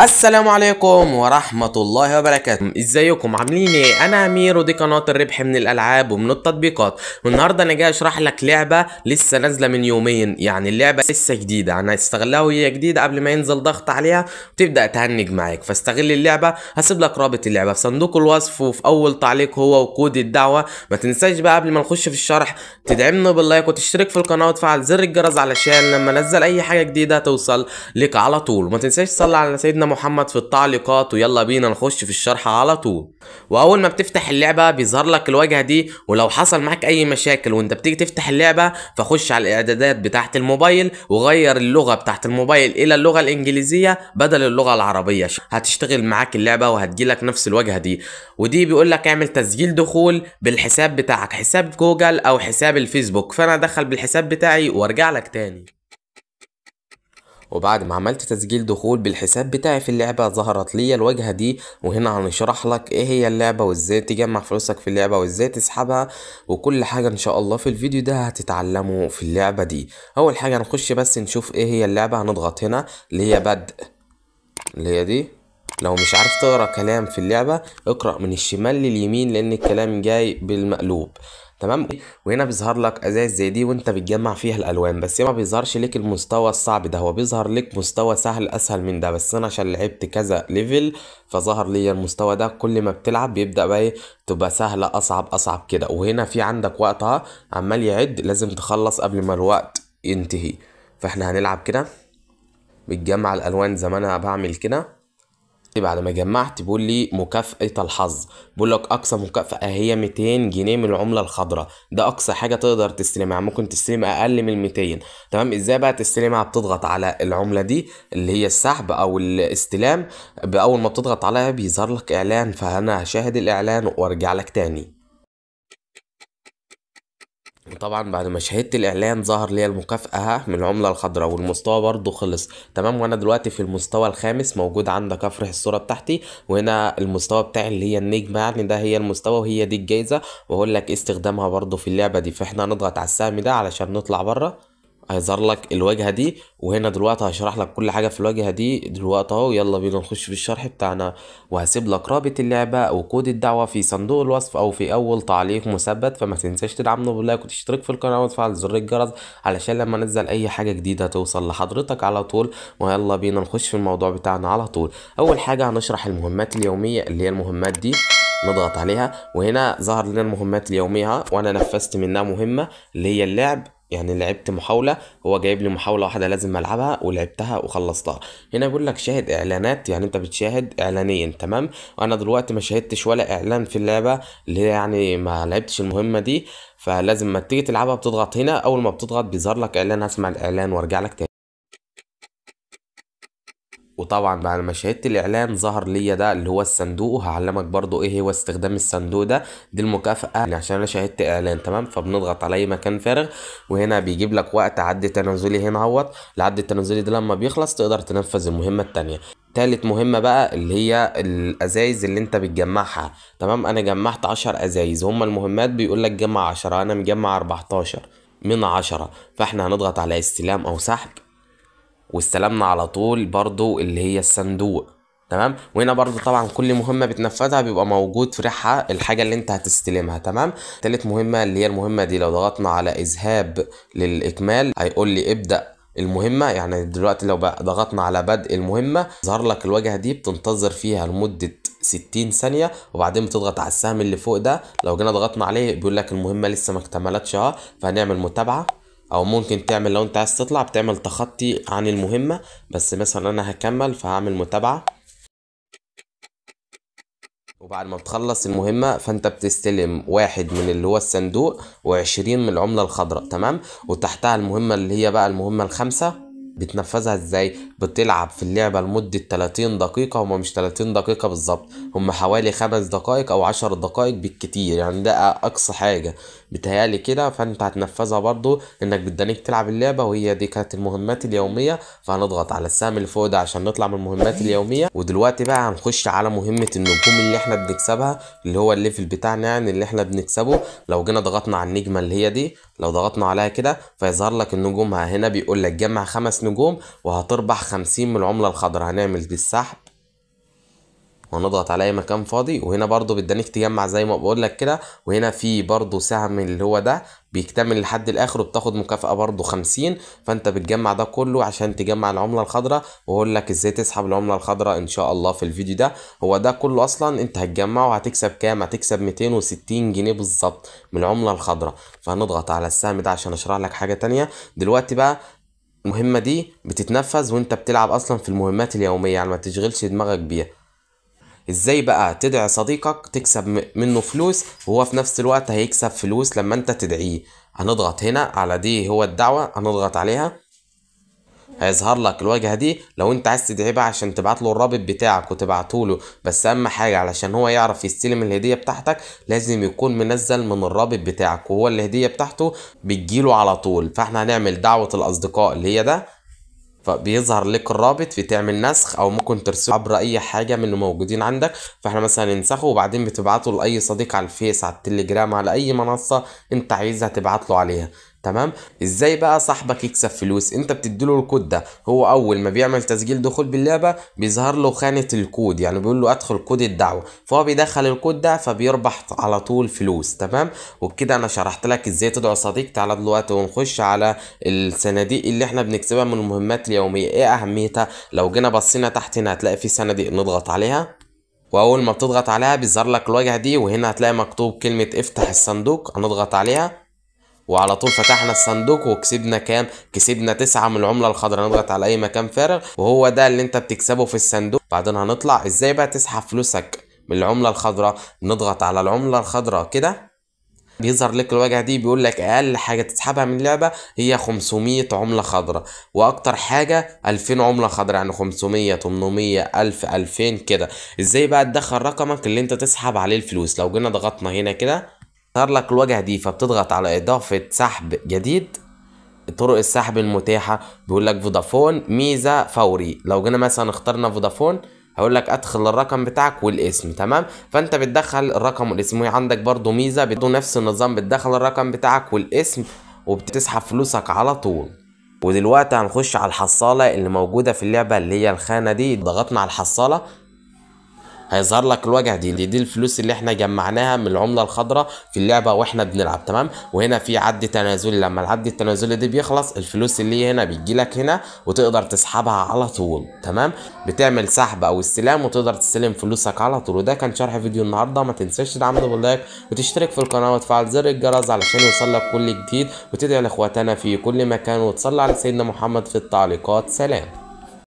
السلام عليكم ورحمة الله وبركاته. ازيكم عاملين ايه؟ انا امير ودي قناة الربح من الالعاب ومن التطبيقات. والنهارده انا جاي اشرح لك لعبة لسه نازلة من يومين، يعني اللعبة لسه جديدة، انا هستغلها وهي جديدة قبل ما ينزل ضغط عليها وتبدأ تهنج معاك، فاستغل اللعبة. هسيب لك رابط اللعبة في صندوق الوصف وفي اول تعليق هو وكود الدعوة. ما تنساش بقى قبل ما نخش في الشرح تدعمنا بال like وتشترك في القناة وتفعل زر الجرس علشان لما انزل اي حاجة جديدة توصل لك على طول. وما تنساش تصلي على سيدنا محمد في التعليقات. ويلا بينا نخش في الشرح على طول. واول ما بتفتح اللعبة بيظهر لك الواجهة دي، ولو حصل معاك اي مشاكل وانت بتيجي تفتح اللعبة فخش على الاعدادات بتاعه الموبايل وغير اللغة بتاعه الموبايل الى اللغة الانجليزية بدل اللغة العربية، هتشتغل معاك اللعبة وهتجيلك نفس الواجهة دي. ودي بيقول لك اعمل تسجيل دخول بالحساب بتاعك، حساب جوجل او حساب الفيسبوك، فانا ادخل بالحساب بتاعي وارجع لك تاني. وبعد ما عملت تسجيل دخول بالحساب بتاعي في اللعبة ظهرت لي الواجهة دي، وهنا هنشرح لك ايه هي اللعبة وازاي تجمع فلوسك في اللعبة وازاي تسحبها وكل حاجة ان شاء الله في الفيديو ده هتتعلمه في اللعبة دي. اول حاجة هنخش بس نشوف ايه هي اللعبة. هنضغط هنا اللي هي بدء، اللي هي دي. لو مش عارف تقرأ كلام في اللعبة اقرأ من الشمال لليمين لان الكلام جاي بالمقلوب، تمام. وهنا بيظهر لك ازاز زي دي وانت بتجمع فيها الالوان، بس ما بيظهرش لك المستوى الصعب ده، هو بيظهر لك مستوى سهل اسهل من ده، بس انا عشان لعبت كذا level فظهر لي المستوى ده. كل ما بتلعب بيبدا بقى ايه تبقى سهلة اصعب اصعب كده. وهنا في عندك وقتها عمال يعد، لازم تخلص قبل ما الوقت ينتهي. فاحنا هنلعب كده بتجمع الالوان زي ما انا بعمل كده. بعد ما جمعت بيقول لي مكافأة الحظ، بيقول لك اقصى مكافأة هي 200 جنيه من العملة الخضراء، ده اقصى حاجة تقدر تستلمها، ممكن تستلم اقل من 200، تمام. ازاي بقى تستلمها؟ بتضغط على العملة دي اللي هي السحب او الاستلام، باول ما بتضغط عليها بيظهر لك اعلان، فانا هشاهد الاعلان وارجع لك تاني. وطبعا بعد ما شاهدت الاعلان ظهر لي المكافأة من العملة الخضراء والمستوى برضو خلص، تمام. وانا دلوقتي في المستوى الخامس موجود عندك، افرح الصورة بتاعتي، وهنا المستوى بتاعي اللي هي النجمة، يعني ده هي المستوى وهي دي الجايزة، واقول لك استخدامها برضو في اللعبة دي. فاحنا هنضغط على السهم ده علشان نطلع بره، هيظهر لك الواجهة دي. وهنا دلوقتي هشرح لك كل حاجة في الواجهة دي دلوقتي اهو. يلا بينا نخش في الشرح بتاعنا، وهسيب لك رابط اللعبة وكود الدعوة في صندوق الوصف او في اول تعليق مثبت، فما تنساش تدعمنا بال like وتشترك في القناة وتفعل زر الجرس علشان لما انزل اي حاجة جديدة توصل لحضرتك على طول. ويلا بينا نخش في الموضوع بتاعنا على طول. اول حاجة هنشرح المهمات اليومية اللي هي المهمات دي، نضغط عليها وهنا ظهر لنا المهمات اليومية، وانا نفذت منها مهمة اللي هي اللعب، يعني لعبت محاولة، هو جايب لي محاولة واحدة لازم العبها ولعبتها وخلصتها. هنا بيقول لك شاهد اعلانات، يعني انت بتشاهد اعلانين، تمام. وانا دلوقتي ما شاهدتش ولا اعلان في اللعبة اللي هي يعني ما لعبتش المهمة دي، فلازم ما تيجي تلعبها بتضغط هنا، اول ما بتضغط بيظهر لك اعلان، هسمع الاعلان وارجع لك تاني. وطبعا بعد ما شاهدت الاعلان ظهر ليا ده اللي هو الصندوق، وهعلمك برضو ايه هو استخدام الصندوق ده. دي المكافأة يعني عشان انا شاهدت اعلان، تمام. فبنضغط على اي مكان فارغ، وهنا بيجيب لك وقت عد تنازلي هنا اهوت، العد التنازلي ده لما بيخلص تقدر تنفذ المهمة التانية. تالت مهمة بقى اللي هي الازايز اللي انت بتجمعها، تمام. انا جمعت 10 ازايز، هما المهمات بيقول لك جمع 10، انا مجمع 14 من 10، فاحنا هنضغط على استلام او سحب، واستلمنا على طول برضو اللي هي الصندوق، تمام. وهنا برضو طبعا كل مهمة بتنفذها بيبقى موجود في ريحها الحاجة اللي انت هتستلمها، تمام. تالت مهمة اللي هي المهمة دي، لو ضغطنا على اذهاب للاكمال هيقول لي ابدأ المهمة، يعني دلوقتي لو ضغطنا على بدء المهمة ظهر لك الواجهة دي، بتنتظر فيها لمدة 60 ثانية، وبعدين بتضغط على السهم اللي فوق ده، لو جينا ضغطنا عليه بيقول لك المهمة لسه ما اكتملتش اهو، فهنعمل متابعة، او ممكن تعمل لو انت عايز تطلع بتعمل تخطي عن المهمة، بس مثلا انا هكمل فهعمل متابعة. وبعد ما بتخلص المهمة فانت بتستلم واحد من اللي هو الصندوق و20 من العملة الخضراء، تمام. وتحتها المهمة اللي هي بقى المهمة الخامسة، بتنفذها ازاي؟ بتلعب في اللعبة لمدة 30 دقيقة، هما مش 30 دقيقة بالظبط، هما حوالي 5 دقايق او 10 دقايق بالكتير، يعني ده اقصى حاجة بتهيالي كده. فانت هتنفذها برضو انك بتدانيك تلعب اللعبة، وهي دي كانت المهمات اليومية. فهنضغط على السهم اللي فوق ده عشان نطلع من المهمات اليومية. ودلوقتي بقى هنخش على مهمة النجوم اللي احنا بنكسبها، اللي هو ال level بتاعنا يعني اللي احنا بنكسبه. لو جينا ضغطنا على النجمة اللي هي دي، لو ضغطنا عليها كده فيظهر لك النجوم. هنا بيقول لك جمع 5 نجوم وهتربح 50 من العملة الخضراء. هنعمل بالسحب وهنضغط على اي مكان فاضي. وهنا برضو بيدانيك تجمع زي ما بقول لك كده. وهنا في برضو سهم اللي هو ده بيكتمل لحد الاخر وبتاخد مكافأة برضو 50. فانت بتجمع ده كله عشان تجمع العملة الخضراء، واقول لك ازاي تسحب العملة الخضراء ان شاء الله في الفيديو ده. هو ده كله اصلا انت هتجمعه هتكسب كام؟ هتكسب 260 جنيه بالظبط من العملة الخضراء. فهنضغط على السهم ده عشان اشرح لك حاجة تانية. دلوقتي بقى المهمة دي بتتنفذ وانت بتلعب اصلا في المهمات اليومية، يعني ما تشغلش دماغك بيها. ازاي بقى تدعي صديقك تكسب منه فلوس وهو في نفس الوقت هيكسب فلوس لما انت تدعيه؟ هنضغط هنا على دي، هو الدعوة، هنضغط عليها هيظهر لك الواجهة دي. لو انت عايز تدعيه بقى عشان تبعت له الرابط بتاعك وتبعته له، بس اهم حاجة علشان هو يعرف يستلم الهدية بتاعتك لازم يكون منزل من الرابط بتاعك، وهو الهدية بتاعته بتجيله على طول. فاحنا هنعمل دعوة الاصدقاء اللي هي ده، فبيظهر لك الرابط، بتعمل نسخ او ممكن ترسله عبر اي حاجة من اللي موجودين عندك. فاحنا مثلا ننسخه وبعدين بتبعته لاي صديق على الفيس، على التليجرام، على اي منصة انت عايزها تبعت له عليها. تمام. ازاي بقى صاحبك يكسب فلوس؟ انت بتديله الكود ده، هو اول ما بيعمل تسجيل دخول باللعبة بيظهر له خانه الكود، يعني بيقول له ادخل كود الدعوة، فهو بيدخل الكود ده فبيربح على طول فلوس. تمام. وبكده انا شرحت لك ازاي تدعو صديق. تعالى دلوقتي ونخش على الصناديق اللي احنا بنكسبها من المهمات اليومية، ايه اهميتها؟ لو جينا بصينا تحت هنا هتلاقي في صناديق، نضغط عليها، واول ما بتضغط عليها بيظهر لك الواجهة دي، وهنا هتلاقي مكتوب كلمة افتح الصندوق، هنضغط عليها وعلى طول فتحنا الصندوق وكسبنا كام؟ كسبنا 9 من العملة الخضراء. نضغط على اي مكان فارغ وهو ده اللي انت بتكسبه في الصندوق. بعدين هنطلع. ازاي بقى تسحب فلوسك من العملة الخضراء؟ نضغط على العملة الخضراء كده بيظهر لك الواجهة دي، بيقول لك اقل حاجة تسحبها من اللعبة هي 500 عملة خضراء، واكتر حاجة 2000 عملة خضراء، يعني 500 800 1000 2000 كده. ازاي بقى تدخل رقمك اللي انت تسحب عليه الفلوس؟ لو جينا ضغطنا هنا كده ظهر لك الواجهة دي، فبتضغط على اضافة سحب جديد، طرق السحب المتاحة، بيقول لك فودافون، ميزة، فوري. لو جينا مثلا اخترنا فودافون هقول لك ادخل الرقم بتاعك والاسم. تمام. فانت بتدخل الرقم والاسم، وهي عندك برضو ميزة برضو نفس النظام، بتدخل الرقم بتاعك والاسم وبتسحب فلوسك على طول. ودلوقتي هنخش على الحصالة اللي موجودة في اللعبة اللي هي الخانة دي. ضغطنا على الحصالة هيظهر لك الواجهة دي، دي الفلوس اللي احنا جمعناها من العملة الخضراء في اللعبة واحنا بنلعب. تمام. وهنا في عد تنازلي، لما العد التنازلي دي بيخلص الفلوس اللي هنا بتجي لك هنا وتقدر تسحبها على طول. تمام. بتعمل سحب او استلام وتقدر تستلم فلوسك على طول. وده كان شرح فيديو النهارده. ما تنساش تدعمنا بال like وتشترك في القناة وتفعل زر الجرس علشان يوصلك كل جديد، وتدعي لاخواتنا في كل مكان، وتصلي على سيدنا محمد في التعليقات. سلام.